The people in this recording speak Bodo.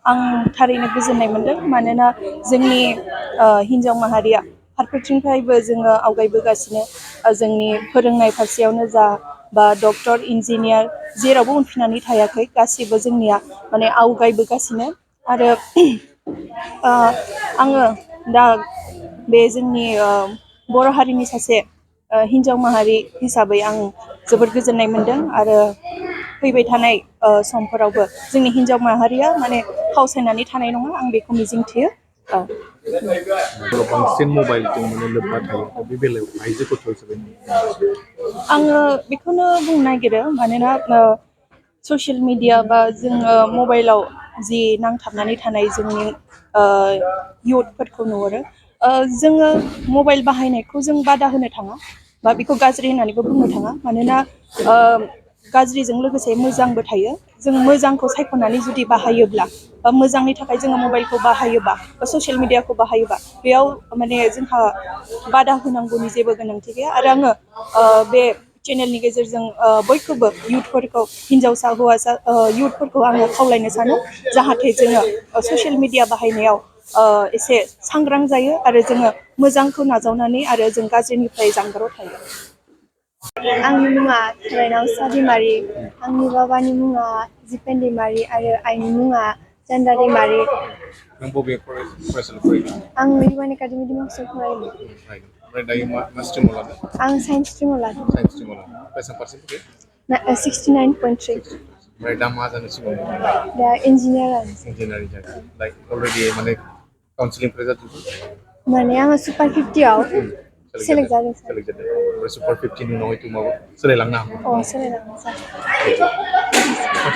आं थारैनो गोजोननाय मोनदों मानोना जोंनि हिन्जाव माहारिया फारफ्रोमथिंनिफ्रायबो जोङो आवगायबोगासिनो जोंनि फोरोंनाय फारसेयावनो जा बा डक्टर इन्जिनियार जेरावबो उनफिननानै थायाखै गासिबो जोंनिया माने आवगायबोगासिनो आरो आङो दा बे जोंनि बर' हारिनि सासे हिन्जाव माहारि हिसाबै आं जोबोद गोजोननाय मोनदों आरो फैबाय थानाय समफोरावबो जोंनि हिन्जाव माहारिया माने फावसायनानै थानाय नङा आं बेखौ मिजिंथियो। बांसिन मबाइलजों माने लोब्बा थायो दा बे बेलायाव आइजो गथ' हिसाबै आङो बेखौनो बुंनो नागिरो मानोना ससियेल मिडिया बा जोङो मबाइलाव जि नांथाबनानै थानाय जोंनि इयुथफोरखौ नुहुरो जोङो मबाइल बाहायनायखौ जों बादा होनो थाङा बा बेखौ गाज्रि होननानैबो बुंनो थाङा मानोना गाज्रिजों लोगोसे मोजांबो थायो जों मोजांखौ सायख'नानै जुदि बाहायोब्ला बा मोजांनि थाखाय जोङो मबाइलखौ बाहायोबा बा ससियेल मिडियाखौ बाहायोबा बेयाव माने जोंहा बादा होनांगौनि जेबो गोनांथि गैया आरो आङो बे चेनेलनि गेजेरजों बयखौबो इयुथफोरखौ हिन्जावसा हौवासा इयुथफोरखौ आङो खावलायनो सानो जाहाथे जोङो ससियेल मिडिया बाहायनायाव एसे सांग्रां जायो आरो जोङो मोजांखौ नाजावनानै आरो जों गाज्रिनिफ्राय जानगाराव थायो। आंनि मुङा रायनावसा दैमारि आंनि बाबानि मुङा जिपेन दैमारि आरो आइनि मुङा जान्दा दैमारि। नों बबे फरायसालियाव फरायदों? आं इउएन एकाडेमि दिमाकुसियाव फरायो। ओमफ्राय दायो मा स्ट्रिमाव लादों? आं साइन्स स्ट्रिमाव लादों। साइन्स स्ट्रिमाव लादों। बेसेबां पार्सेन्ट फैखो? 69.3। ओमफ्राय दा मा जानो सिमां दं? दा इन्जिनियार इन्जिनियारिं जागोन। लाइक अलरेडि माने काउन्सिलिंफोर जाजोब्बाय? माने आङो सुपार 50आव सेलेक्ट जादों सार। ओमफ्राय सुपार 50नि उनाव हयथ' माबा सोलायलांनो हागौ। सोलायलांनो सार।